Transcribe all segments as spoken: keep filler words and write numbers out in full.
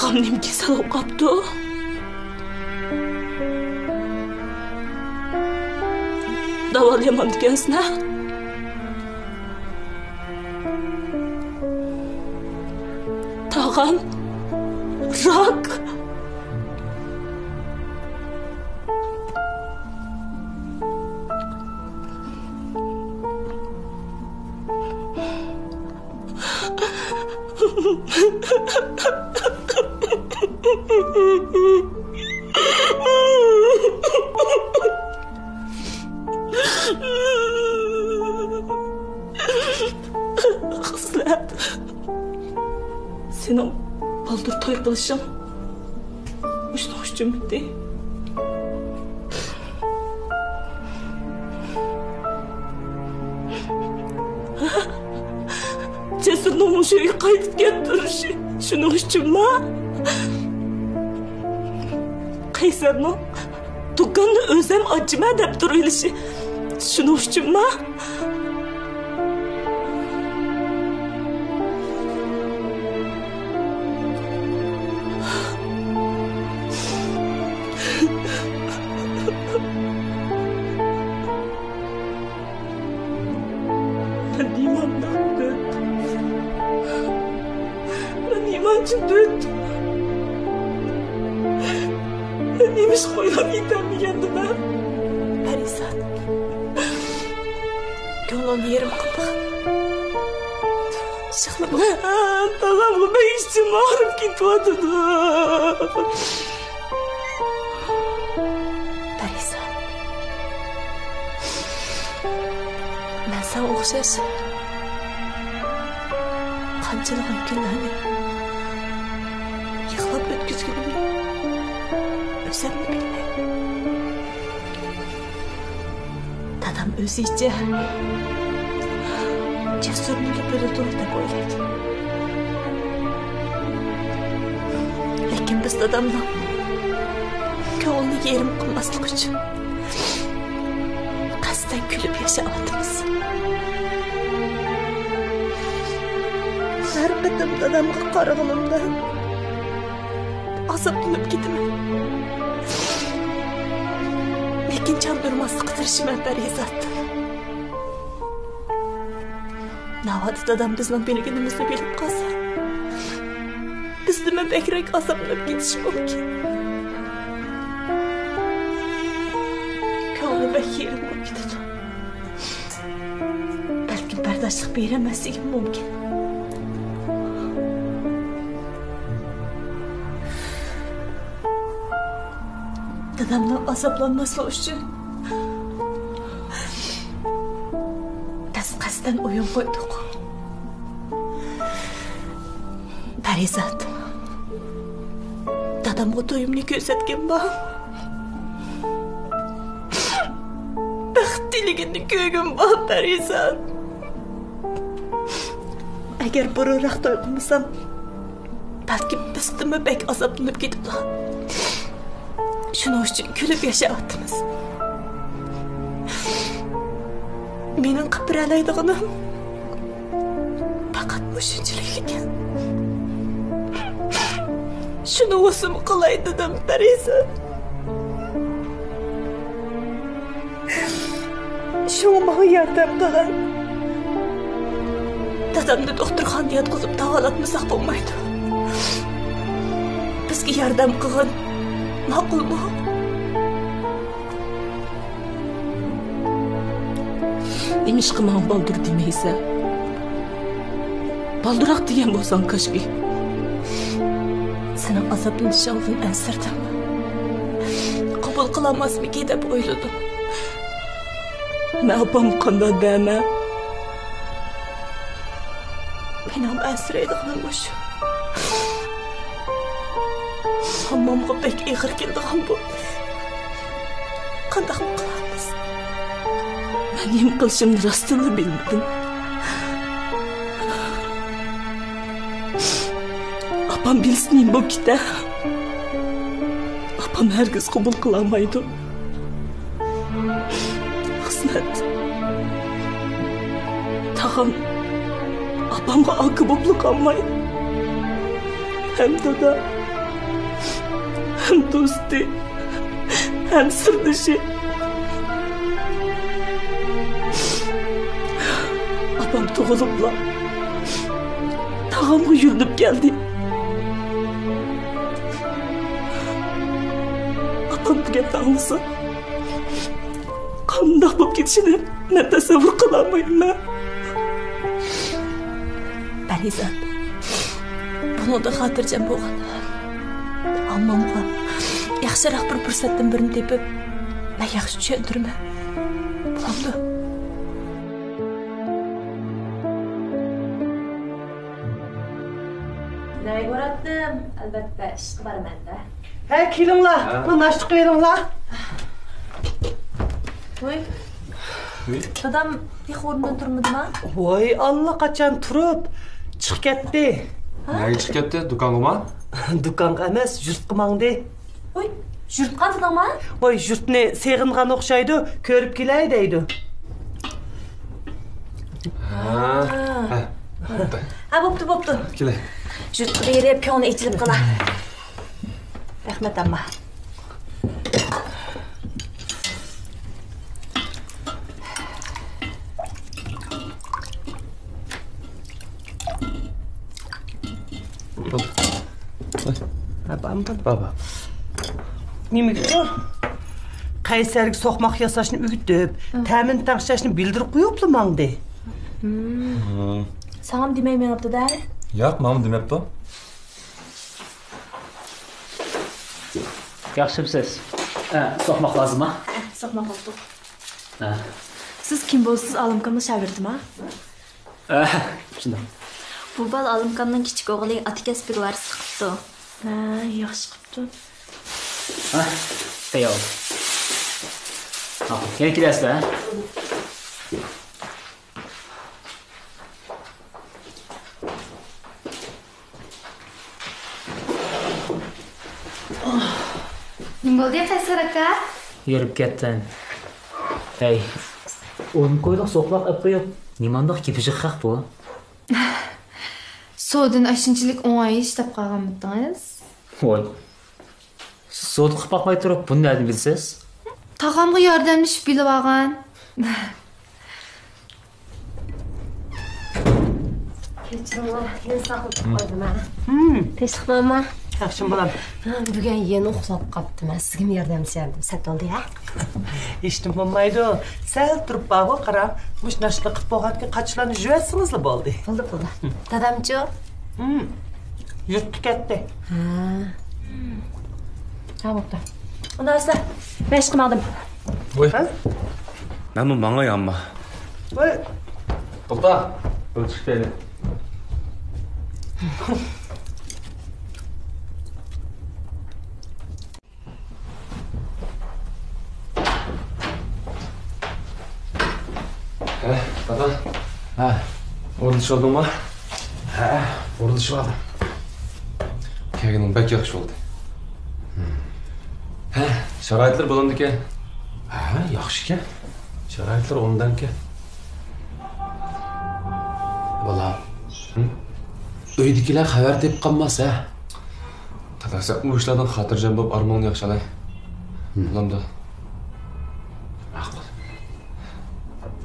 تاغام نېمە كېسەل بولۇپ قاپتۇ؟ داۋالىيالمامدىكەنسىلەر؟ تاغام راك. خىسلەت، سېنىڭ بالدۇر توي قىلىشىڭ مۇشۇنىڭ ئۈچۈنمىدى؟ جەسۇرنىڭ مۇشۇ ئۆيگە قايتىپ كەلتۈرۈشى شۇنىڭ ئۈچۈنما؟ قەيسەرنىڭ دۇكاننى ئۆزۈم ئاچىمەن دەپ تۇرۇۋېلىشى شۇنىڭ ئۈچۈنما؟ مەن نېمانداق دۆت؟ مەن نېمانچە دۆت؟ مەن نېمىشقا ئويلاپ يېتەلمىگەندىمەن؟ پەرىزات، كۆڭلۈڭنى يېرىم قىلدىغىن. يىغلىما. تاغامغا مەن ئىچىم ئاغرىپ كېتىۋاتىدۇ. پەرىزات، مەن ساڭا ئوخشاش قانچىلىغان كۈنلەرنى يىغلاپ ئۆتكۈزگىنىمنى ئۆزۈممۇ بىلمەيمەن. دادام ئۆزىچە جەسۇرنىڭكى بىلىدۇ دەپ ئويلايدۇ. لېكىن بىز دادامنىڭ كۆڭلىنى يېرىم قىلماسلىق ئۈچۈن قەستەن كۈلۈپ ياشاۋاتىمىز. ھەر قېتىم دادامغا قارىغىنىمدا ئازابلىنىپ كېتىمەن. لېكىن چاندۇرماسلىققا تىرىشىمەن پەرىزات. ناۋادا دادام بىزنىڭ بىلگىنىمىزنى بىلىپ قالسا، بىزدىنمۇ بەكرەك ئازابلىنىپ كېتىشى مۇمكىن. كۆڭلى بەك يېرىم بولۇپ كېتىدۇ. بەلكىم بەرداشلىق بېرەلمەسلىكىم مۇمكىن. دادامنىڭ ئازابلانماسلىقى ئۈچۈن بىز قەستەن ئويۇن قويدۇق. پەرىزات، دادامغا تويۇمنى كۆرسەتكىنىم بار. بەخت تىلىگىنىنى كۆرگۈم بار، پەرىزات. ئەگەر بۇرۇنراق توي قىلمىسام، بەلكىم بىزدىنمۇ بەك ئازابلىنىپ كېتىدۇ. شۇنىڭ ئۈچۈن كۈلۈپ ياشاۋاتىمىز. مېنىڭ قىلىپ بېرەلەيدىغىنىم پەقەت مۇشۇنچىلىكلىكەن. شۇنى بولسىمۇ قىلاي دېدىم، پەرىزات. شۇڭا ماڭا ياردەم قىلغىن. دادامنى دوختۇرخانىدا ياتقۇزۇپ داۋالاتمىساق بولمايدۇ. بىزگە ياردەم قىلغىن. ماقۇلمۇ؟ نېمىشقا ماڭا بالدۇر دېمەيسەن؟ بالدۇراق دېگەن بولساڭ كاشكى. سېنىڭ ئازابلىنىشىڭدىن ئەنسىرىدىم. قوبۇل قىلالماسمىكىن دەپ ئويلىدىم. مەن ئاپامغا قانداق دەيمەن؟ مېنىڭ ئەنسىرەيدىغىنىم مۇشۇ. ھاممامغا بەك ئېغىر كېلىدىغان بولدى. قانداقمۇ قىلارمىز؟ مەن نېمە قىلىشىمنى راستتىنلا بىلمىدىم. ئاپام بىلسە نېمە بولۇپ كېتەر؟ ئاپام ھەرگىز قوبۇل قىلالمايدۇ. خىسلەت. تاغام ئاپامغا ئاكا بوپلا قالماي، ھەم دادا. ھەم دوستى، ھەم سىردىشى. ئاپام تۇغۇلۇپلا تاغامغا يۈرۈلۈپ كەلدى. ئاپام بۇ گەپنى ئاڭلىسا، قانداق بولۇپ كېتىشىنى مەن تەسەۋۋۇر قىلالمايمەن. پەرىزات، بۇنىڭدىن خاتىرجەم بولغىن. ئاممامغا ياخشىراق بىر پۇرسەتتىن بىرنى تېپىپ، مەن ياخشى چۈشەندۈرىمەن. بولامدۇ؟ نەگە ئۇراتتىم؟ ئەلۋەتتە، ئىشقا بارىمەن-دە. ھە، كېلىڭلار، ھە. بۇ ناشتا قىلىڭلار. ۋوي. ۋوي. دادام تېخى ئورنىدىن تۇرمىدىما؟ ۋوي، ئاللىقاچان تۇرۇپ چىقىپ كەتتى. ھە؟ نەگە چىقىپ كەتتى؟ دۇكانغىما؟ دۇكانغا ئەمەس، يۇرتقا ماڭدى. ۋوي، يۇرتقا دېدىڭما؟ ۋوي، يۇرتنى سېغىنغان ئوخشايدۇ، كۆرۈپ كېلەي دەيدۇ. ھە. ھە. ھە، بوپتۇ، بوپتۇ. كېلە. يۇرتقا بېرىپ، كۆڭلى ئېچىلىپ قالا. رەھمەت، ئامما. ھە، بابا. بابا. نېمە ئۈچۈن؟ قەيسەرگە سوقماق ياساشنى ئۆگىتىپ، ھە. تەمىنى تەڭشەشنى بىلدۈرۈپ قويۇپلا ماڭدى. ھىم. ھىم. ساڭام دېمەي مېڭىپتۇ-دە؟ ياق، ماڭا دېمەپتۇ. ياخشىمسىز؟ ھە، سوقماق لازىمما؟ ھە، سوقماق بوپتۇ. ھە. سىز كىم بولىسىز، ئالىمكامنىڭ شاگىرتىما؟ ھە، شۇنداق. بۇ بال ئالىمكامنىڭ كىچىك ئوغلى، ئاتا كەسپىگە ۋارىسلىق قىپتۇ. ھە، ياخشى قىپتۇ. ھە، تەييار. ھە، يەنە كېلەرسىلەر، ھە؟ نېمە بولدى، قەيسەر ئاكا؟ يۈرۈپ كەتتىم. ھەي، ئون كويلۇق سوقماق ئەپ قويۇپ، نېمانداق كېپىجىق خەق بۇ؟ سودىنى ئاشۇنچىلىك ئوڭاي ئىش دەپ قالغانمىدىڭىز؟ ۋوي. سىز سودا قىلىپ باقماي تۇرۇپ، بۇنى نەدىن بىلىسىز؟ تاغامغا ياردەملىشىپ بىلىۋالغان. كەچۈرۈڭلار، يەنە ساقلىتىپ قويدۇم ھە. ھىم. تىنچلىقمۇ ئامما؟ ياخشىمۇ بالام؟ ھە، بۈگۈن يەنە ئۇخلاپ قاپتىمەن. سىزگىمۇ ياردەملىشەلمىدىم، سەت بولدى ھە؟ ھېچنېمە بولمايدۇ. سەل تۇرۇپ بارغۇ، قاراڭ. مۇشۇ ناشتىلىق قىلىپ بولغاندىن كېيىن قاچىلارنى يۇيۇۋەتسىڭىزلا بولدى. بولدى، بولدى. دادامچۇ؟ ھىم. يۇرتقا كەتتى. ھە. ھە، بوپتۇ. ئۇنداق بولسا، مەشىققە ماڭدىم. ۋوي. ھە؟ مەنمۇ ماڭاي ئامما. ۋوي. توختا، بىر چىقىپ كەيلى. ھە، دادا. ھە. ئورۇنلىشىۋالدىڭما؟ ھە، ئورۇنلىشىۋالدىم. كەلگىنىڭ بەك ياخشى بولدى. ھە، شارائىتلىرى بولامدىكەن؟ ھە، ياخشىكەن. شارائىتلىرى ئوبدانكەن. بالام، ھىم؟ ئۆيدىكىلەر خەۋەر تېپىپ قالماس ھە؟ دادا، سەن ئۇ ئىشلاردىن خاتىرجەم بولۇپ، ئارمىنىڭنى ياخشىلاي. ھىم. بولامدۇ؟ ماقۇل.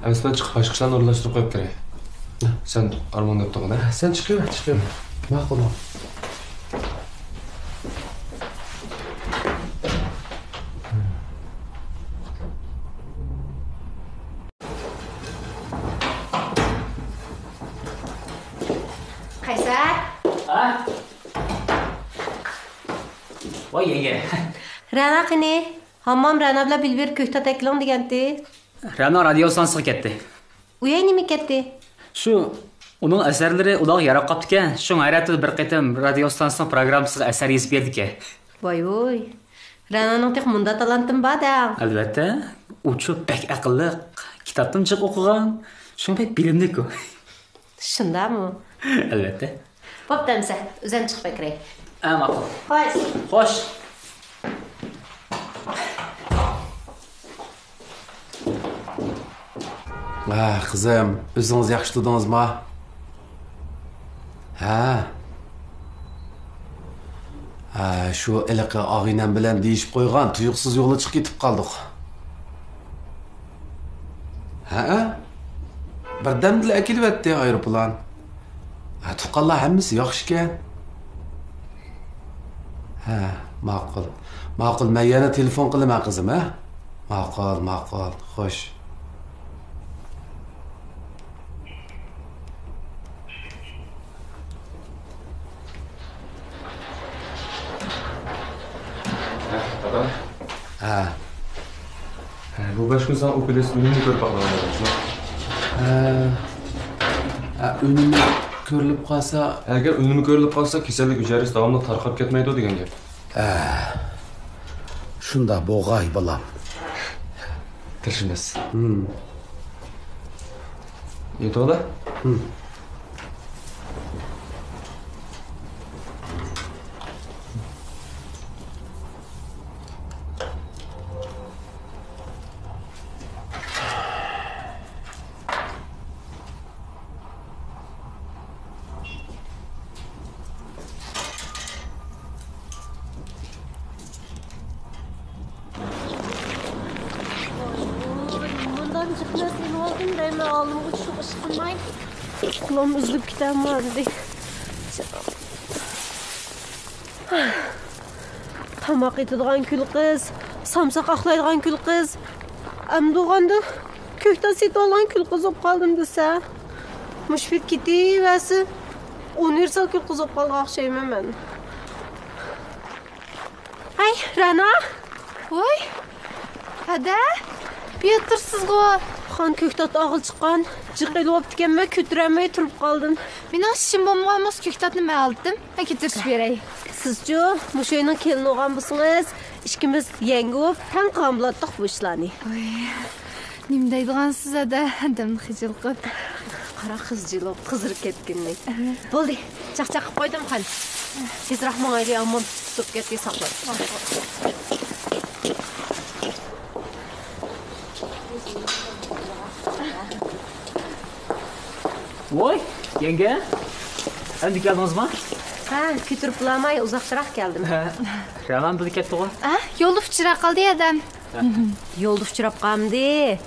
ئەمىسە مەن چىقىپ باشقا ئىشلارنى ئورۇنلاشتۇرۇپ قويۇپ كىرەي. سەن ئارمىنى دەپ تۇرغىن ھە؟ سەن چىقىۋەر، چىقىۋەر. ماقۇل، ماقۇل. قەيسەر! ھە؟ ۋاي يەڭگە. رەنا قېنى؟ ھاممام رەنا بىلەن بىللە بېرىپ كۆكتات ئەكىلىڭ دېگەنتى. رەنا رادىيو ئىستانسىغا كەتتى. ئۇ يەرگە نېمە كەتتى؟ شۇ، ئۇنىڭ ئەسەرلىرى ئۇلارغا ياراپ قاپتىكەن. شۇڭا ھەر ھەپتىدە بىر قېتىم رادىيو ئىستانسىنىڭ پروگراممىسىغا ئەسەر يېزىپ بېرىدىكەن. ۋاي ۋۇي. رەنانىڭ تېخى مۇنداق تالانتىمۇ بار دەڭ. ئەلۋەتتە. ئۇچۇ بەك ئەقىللىق. كىتابتىمۇ جىق ئوقۇغان. شۇڭا بەك بىلىملىك ئۇ. شۇنداقمۇ؟ ئەلۋەتتە. بوپتۇ ئەمىسە، ئۆزۈم چىقىپ كىرەي. ھە، ماقۇل. خوش. خوش. ھە، قىزىم، ئۆزىڭىز ياخشى تۇردىڭىزما؟ ھە. ھە، شۇ ھېلىقى ئاغىنەم بىلەن دېيىشىپ قويغان، تۇيۇقسىز يولغا چىقىپ كېتىپ قالدۇق. ھەئە، بىردەمدىلا ئەكېلىۋەتتى ئايروپىلان. ھە، تۇغقانلار ھەممىسى ياخشىكەن. ھە، ماقۇل. ماقۇل، مەن يەنە تېلېفون قىلىمەن، قىزىم، ھە؟ ماقۇل، ماقۇل، خوش. ھە، دادا. ھە. ھە، بۇ بەش كۈن ساڭا ئوكۇلىست ئۈنۈمنى كۆرۈپ باقىدىغان بولدۇم، شۇ. ھە. ھە، ئۈنۈم كۆرۈلۈپ قالسا. ئەگەر ئۈنۈم كۆرۈلۈپ قالسا، كېسەللىك ھۈجەيرىسى داۋاملىق تارقاپ كەتمەيدۇ دېگەن گەپ. ھە. شۇنداق بولغاي، بالام. تىرىشىمىز. ھىم. يېتىۋالە. ھىم. مۇنداق جىق نەرسە ئېلىۋالدىم دەيمەن، ئالدىمغا چۈشۈپ ئىش قىلماي. قولۇم ئۈزۈلۈپ كېتەمدى. تاماق ئېتىدىغان كۈل قىز، سامساق ئاقلايدىغان كۈل قىز. ئەمدى ئۇغاندا كۆكتات سېتىۋالغان كۈل قىز بولۇپ قالدىم دېسە. مۇشۇ پېتى كېتىۋەرسە، ئۇنىۋېرسال كۈل قىز بولۇپ قالغان ئوخشايمەن مەن. ھەي، رەنا! ۋوي! ھەدە! ئۇياتتۇرسىزغۇ! خان كۆكتات ئاغىل چىققان، جىق ئېلىۋاپتىكەنمەن، كۆتۈرەلمەي تۇرۇپ قالدىم. مېنىڭ ئىشىم بولمىغان بولسا، كۆكتاتنى مەن ئالدىم. مەن كۆتۈرۈشۈپ بېرەي. سىزچۇ، مۇشۇ ئۆينىڭ كېلىنى بولغان بولسىڭىز، ئىككىمىز يەڭگە بولۇپ، تەڭ قىلغان بولاتتۇق بۇ ئىشلارنى. ۋوي! نېمە دەيدىغانسىز ھەدە، ئادەمنى خىجىل قىلىپ. قارا قىزچىلىق قىزىرىپ كەتكىنىنى. ئەھە. بولدى، چاقچاق قىلىپ قويدۇم قان. تېزراق ماڭايلى، ئامما تۇتۇپ كەتتى ساقلاپ. ۋوي، يەڭگە، ئەمدى كەلدىڭىزما؟ ھە، كۆتۈرۈپ بولالماي ئۇزاقراق كەلدىم. ھە، رەنام بىللە كەتتىغۇ؟ ھە، يولدا ئۇچراپ قالدى ئادەم. يولدا ئۇچراپ قالمىدى.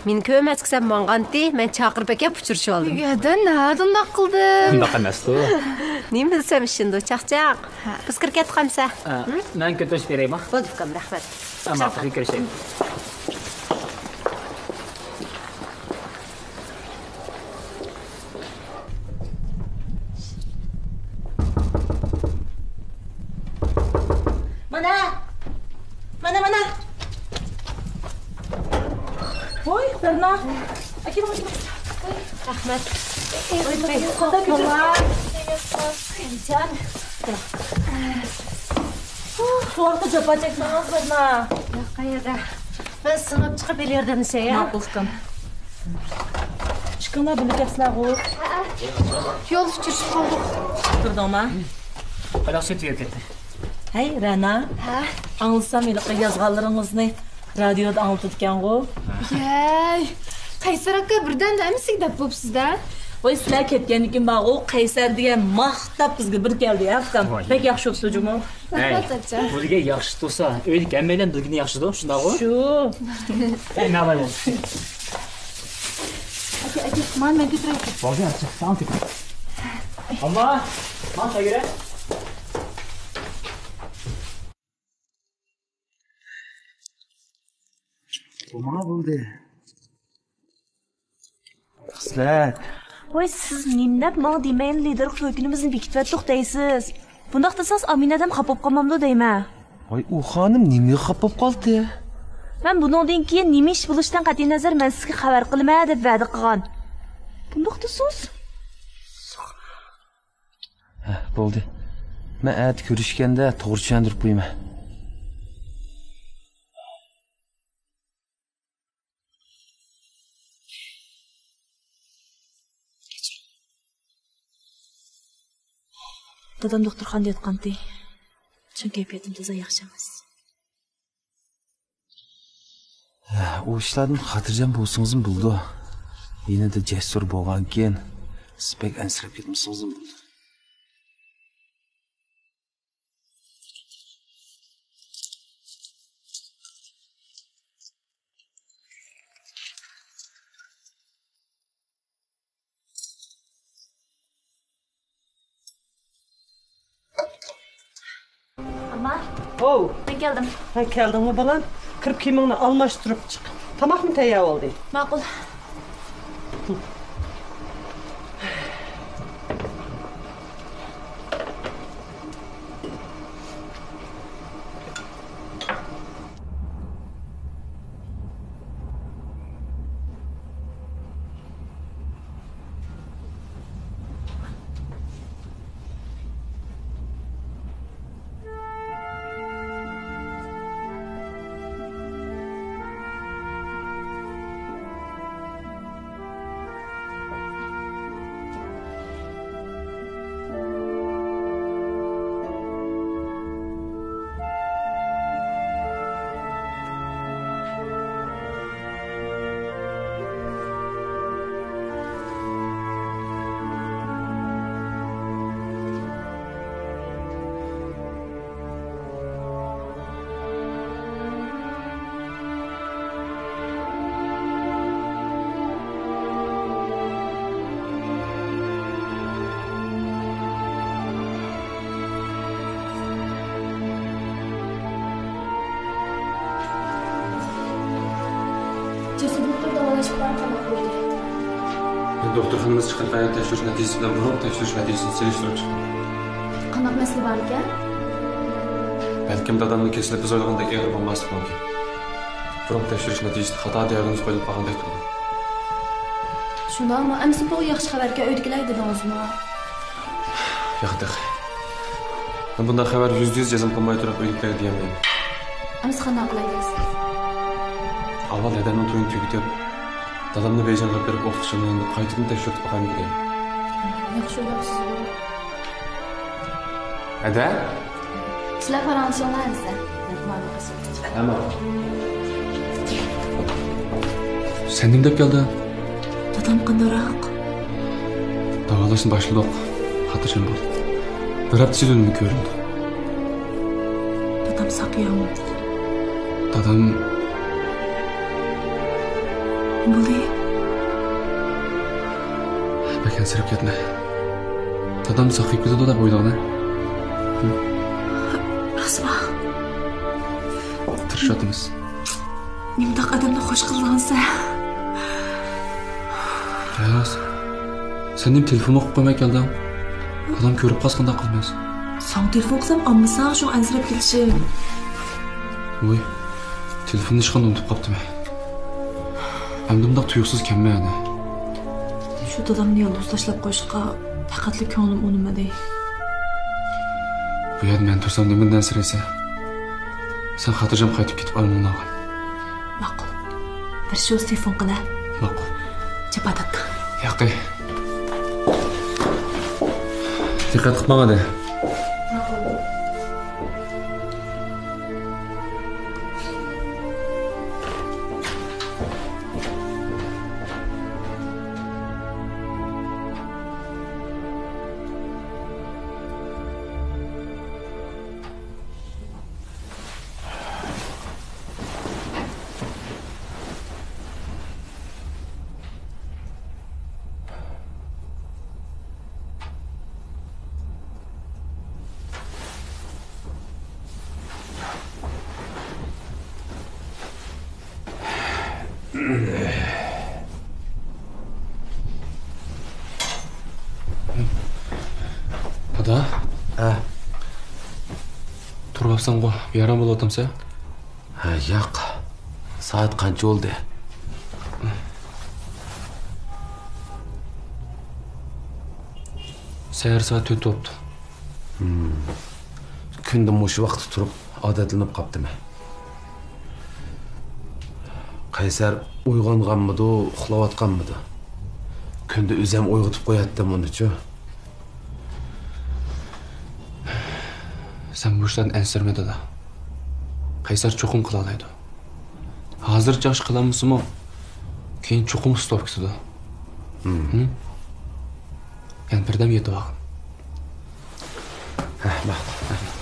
مېنى كۆرمەسكە سەن ماڭغانتى، مەن چاقىرىپ ئەكەپ ئۇچرىشىۋالدىم. يا، دە، نەدە ئۇنداق قىلدىم؟ ئۇنداق ئەمەستۇ. نېمە بىلسەم ئىشىندۇ، چاقچاق. ھە. بىز كىرىپ كەتتۇق ئەمسە. ھە، مەن كۆتۈرۈشۈپ بېرەيمۇ؟ بولدى ئۇكام، رەھمەت. ئەمما ئاخىرى كۆرۈشەيلى. مانا! مانا، مانا! ۋوي، بىرنا! ئەكېلىڭ، ئەكېلىڭ. رەھمەت. ۋوي، قانداق كۆتۈرۈپ؟ سەنجان. سوغۇقتا جاپا چەكمەڭ، بىرنا. ياق، قەيەردە. مەن سىڭىپ چىقىپ ھېلى ياردەملىشەي، ھە؟ ماقۇل، ئۇكام. چىقىڭلار، بىللە كەتسىلەرغۇ. يولدا ئۇچرىشىپ قالدۇق. تۇردۇڭما؟ قانداق سۈت بېرىپ كەتتى؟ ھەي، رەنا. ھە؟ ئاڭلىسام، ھېلىقى يازغانلىرىڭىزنى رادىيودا ئاڭلىتىدىكەنغۇ. يەي، قەيسەر ئاكا، بىردەمدە ھەممىسىگە دەپ بوپسىز-دە. ۋاي، سىلەر كەتكەندىن كېيىن بارغۇ، قەيسەر دېگەن ماختاپ بىزگە بىر كەلدى، ھە، ئۇكام؟ ۋاي. بەك ياخشى بوپسىز جۇمۇ. ھەي، بۇ دېگەن ياخشى تۇرسا، ئۆيدىكى ھەممەيلەن بىلگىنى ياخشىدۇ، شۇنداقغۇ؟ شۇ. ھەي، نالاي بولدى. ئاكا، ئاكا، مانا مەن كۆتۈرەي. بولدى، ئاكا، ساڭا كۆتۈرەي. ئالما، مانا سەگرە. بولما بولدى. خىسلەت. ۋاي، سىز نېمە دەپ ماڭا دېمەيلا لىدېر خۇلۇتىنىمىزنى بېكىتىۋەتتۇق دەيسىز؟ بۇنداق دېسىڭىز، ئامىنە ئادەم خاپا بولۇپ قالمامدۇ دەيمەن. ۋاي، ئۇ خانىم نېمىگە خاپا بولۇپ قالدى؟ مەن بۇنىڭدىن كېيىن نېمە ئىش بولۇشىدىن قەتئىينەزەر، مەن سىزگە خەۋەر قىلىمەن دەپ ۋەدە قىلغان. بۇنداق دېسىڭىز؟ ھە، بولدى. مەن ئەتە كۆرۈشكەندە توغرا چۈشەندۈرۈپ قويىمەن. دادام دوختۇرخانىدا ياتقانتى. چۈنكى كەيپىياتىم تازا ياخشى ئەمەس. ھە، ئۇ ئىشلاردىن خاتىرجەم بولسىڭىزمۇ بولىدۇ. يېنىدا جەسۇر بولغانكىن، سىز بەك ئەنسىرەپ كەتمىسىڭىزمۇ بولىدۇ. ما، ھوۋ. مەن كەلدىم. ھە، كەلدىڭمۇ بالام؟ كىرىپ كىيىمىڭنى ئالماشتۇرۇپ چىق. تاماقمۇ تەييار بولدى؟ ماقۇل. جەسۇر دوختۇر داۋالاش پىلانى قانداق بولدى؟ دوختۇرخانىمىز چىقىرىپ بەرگەن تەكشۈرۈش نەتىجىسى بىلەن بۇرۇنقى تەكشۈرۈش نەتىجىسىنى سېلىشتۇرۇپ چىقتۇم. قانداق مەسىلە بار ئىكەن؟ بەلكىم دادامنىڭ كېسىلى بىز ئويلىغاندەك ئېغىر بولماسلىقى مۇمكىن. بۇرۇنقى تەكشۈرۈش نەتىجىسىدە خاتا دىئاگنوز قويۇلۇپ قالغاندەك تۇرىدۇ. شۇنداقمۇ؟ ئەمىسە بۇ ياخشى خەۋەركەن، ئۆيدىكىلەرگە دېدىڭىزمۇ؟ ياق تېخى. مەن بۇنداق خەۋەر يۈزدە يۈز جەزم قىلماي تۇرۇپ ئۆيدىكىلەرگە دېيەلمەيمەن. ئەمىسە قانداق قىلاي دەيسىز؟ ئاۋۋال ھەدەمنىڭ تويىنى تۈگىتىپ، دادامنى بېيجىڭغا ئېلىپ بېرىپ ئوقۇتقۇچىمنىڭ يېنىدا قايتىدىن تەكشۈرتۈپ باقايمىكىن. ياخشى ئويلاپسىزغۇ. ھەدە؟ سىلەر پاراڭلىشىڭلار ئەمىسە. مەن ماڭىمەن. ھە، ماڭىمەن. سەن نېمە دەپ كەلدىڭ؟ دادام قانداقراق؟ داۋالاشنى باشلىدۇق. خاتىرجەم بول. بىر ھەپتە ئىچىدە ئۈنۈمى كۆرۈنىدۇ. دادام ساقىيامۇ؟ دادام نېمە بولدى؟ بەك ئەنسىرەپ كەتمە. دادام ساقىيىپ كېتىدۇ دەپ ئويلاڭ. راستمۇ؟ تىرىشىۋاتىمىز. نېمانداق ئادەمنى خوش قىلىدىغانسەن؟ راست. سەن نېمە تېلېفونمۇ قىلىپ قويماي كەلدىڭ؟ دادام كۆرۈپ قالسا قانداق قىلىمىز؟ ساڭا تېلېفون قىلسام ئالمىساڭ، شۇڭا ئەنسىرەپ كېلىشىم. ۋوي، تېلېفوننى ھېچقانداق ئۇنتۇپ قاپتىمەن. ئەمدى مۇنداق تۇيۇقسىز كەممەيدۇ. شۇ دادامنى يالغۇز تاشلاپ قويۇشقا پەقەتلا كۆڭلۈم ئۇنىمىدى. بۇ يەردە مەن تۇرسام نېمىدىن ئەنسىرەيسەن؟ سەن خاتىرجەم قايتىپ كېتىپ ئارمۇڭنى ئالغىن. ماقۇل. بىر شۇ تېلېفون قىلە. ماقۇل. جاپا تارتتىڭ. ياقەي. دىققەت قىلىپ ماڭ ھەدە. ماقۇل. دادا. ھە. تۇرۇۋاپسەنغۇ، بىئارام بولۇۋاتامسەن؟ ھە، ياق. سائەت قانچە بولدى؟ سەھەر سائەت تۆت بوپتۇ. ھىم. كۈندە مۇشۇ ۋاقىتتا تۇرۇپ، ئادەتلىنىپ قاپتىمەن. قەيسەر ئويغانغانمىدۇ، ئۇخلاۋاتقانمىدۇ؟ كۈندە ئۆزۈم ئويغىتىپ قوياتتىم ئۇنىچۇ. سەن بۇ ئىشلاردىن ئەنسىرىمە، دادا. قەيسەر چوقۇم قىلالايدۇ. ھازىرچە ئىش قىلالمىسىمۇ، كېيىن چوقۇم ئۇستا بولۇپ كېتىدۇ. ھىم. ھىم؟ يەنە بىردەم يېتىۋالغىن. ھە، ماقۇل.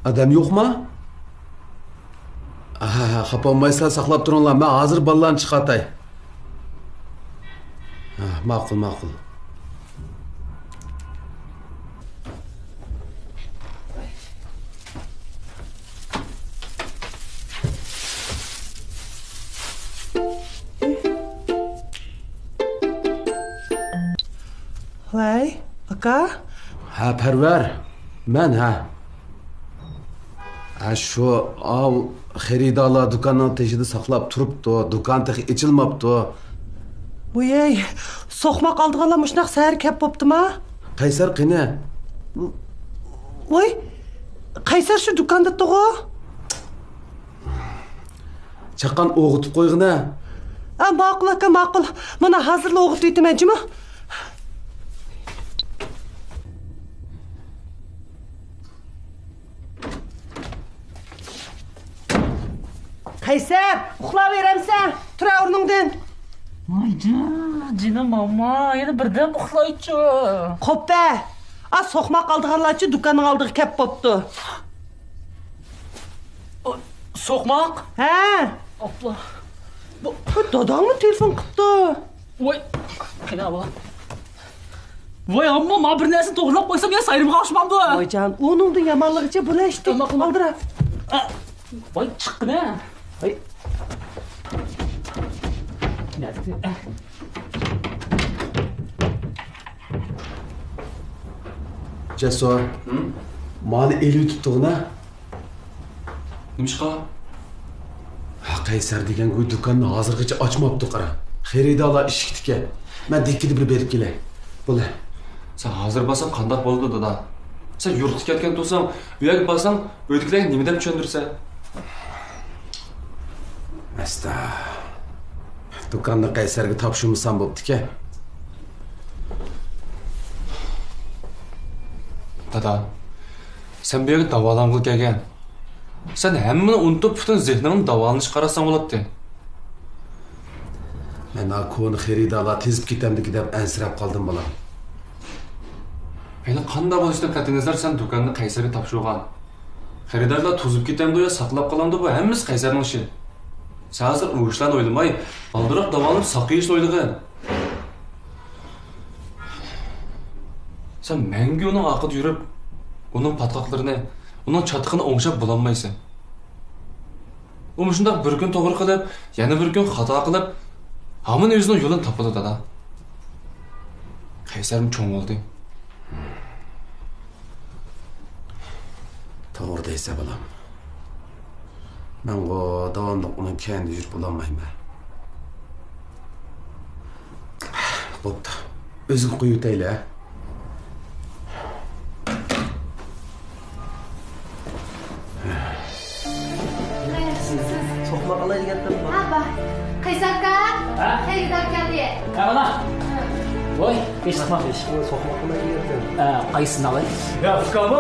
ئادەم يوقما؟ ھە، ھە، خاپا بولمايسىلەر، ساقلاپ تۇرۇڭلار، مەن ھازىر بالىلارنى چىقارتاي. ھە، ماقۇل، ماقۇل. ۋەي، ئاكا. ھە، پەرۋەر. مەن، ھە. ھە، شۇ، ئاۋۇ خېرىدارلار دۇكاننىڭ تېشىدا ساقلاپ تۇرۇپتۇ. دۇكان تېخى ئېچىلماپتۇ. ۋوي، سوقماق ئالىدىغانلار مۇشۇنداق سەھەر كەپ بوپتۇما؟ قەيسەر قېنى؟ ۋوي، قەيسەر شۇ دۇكاندىتتىغۇ. چاققان ئوغۇتۇپ قويغىنە. ئا، ماقۇل ئاكا، ماقۇل. مانا ھازىرلا ئوغۇتۇۋېتىمەن جۇمۇ. قەيسەر، ئۇخلاۋېرەمسەن؟ تۇر ئورنۇڭدىن. ۋاي جان، جېنىم ماما، يەنە بىردەم ئۇخلايچۇ. قوپە! ئا، سوقماق ئالىدىغانلارچۇ دۇكاننىڭ ئالدىغا كەپ بوپتۇ. سوقماق؟ ھە. ئاپلا. بۇ داداڭمۇ تېلېفون قىپتۇ. ۋاي. قېنى ئاۋا. ۋاي ئامما، ما بىر نەرسىنى توغرىلاپ قويسام يا سايرىمغا ئوخشىمامدۇ؟ ۋاي جان، ئۇنىڭدىن يامانلىقىچە بۇلەشتى. ئالدىرا. ۋاي چىققىنە. ۋاي. نەدە؟ جەسۇر، مانى ئېلىۋېتىپتىغىنا. نېمىشقا؟ ھە، قەيسەر دېگەنگۇ دۇكاننى ھازىرغىچە ئاچماپتۇ، قارا. خېرىدارلار ئىشىكتىكەن. مەن دىككىدە بىر بېرىپ كېلەي. بولە. سەن ھازىر بارساڭ قانداق بولىدۇ، دادا؟ سەن يۇرتقا كەتكەن تۇرساڭ، ئۇ يەرگە بارساڭ، ئۆيدىكىلەرگە نېمە دەپ چۈشەندۈرىسەن؟ ئەستا. دۇكاننى قەيسەرگە تاپشۇرمىسام بوپتىكەن. دادا، سەن بۇ يەرگە داۋالانغىلى كەلگەن. سەن ھەممىنى ئۇنتۇپ، پۈتۈن زېھنىڭنى داۋالىنىشقا قاراتساڭ بولاتتى. مەن ھا كونا خېرىدارلار تېزىپ كېتەمدىكى دەپ ئەنسىرەپ قالدىم، بالام. ھېلى قانداق بولۇشتىن قەتئىينەزەر، سەن دۇكاننى قەيسەرگە تاپشۇرغان. خېرىدارلار توزۇپ كېتەمدۇ يا ساقلاپ قالامدۇ، بۇ ھەممىسى قەيسەرنىڭ ئىشى. سەن ھازىر ئۇ ئىشلارنى ئويلىماي، ئالدىراپ داۋالىنىپ ساقىيىشنى ئويلىغىن. سەن مەڭگۈ ئۇنىڭ ئارقىدا يۈرۈپ، ئۇنىڭ پاتقاقلىرىنى، ئۇنىڭ چاتىقىنى ئوڭشاپ بولالمايسەن. ئۇ مۇشۇنداق بىر كۈن توغرا قىلىپ، يەنە بىر كۈن خاتا قىلىپ، ھامان ئۆزىنىڭ يولىنى تاپىدۇ، دادا. قەيسەرمۇ چوڭ بولدى. توغرا دەيسەن، بالام. مەنغۇ داۋاملىق ئۇنىڭ كەينىدە يۈرۈپ بولالمايمەن. بوپتۇ. ئۆزىگە قويۇۋېتەيلى، ھە؟ سوقماق ئالاي دېگەنتىم. ھا، بار. قەيسەر ئاكا، ھە؟ خېرىدار كەلدى. ھە، بالا. ۋاي، بېشىقما. بېشىقما، سوقماق ئالاي دېگەنتىم. ھە، قايسىنى ئالاي؟ يا، ئۇكام.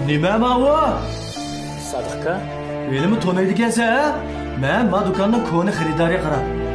نېمە ماۋۇ؟ سادىق ئاكا. ھېلىمۇ تونۇيدىكەنسەن، ھە؟ مەن ما دۇكاننىڭ كونا خېرىدارى، قارا.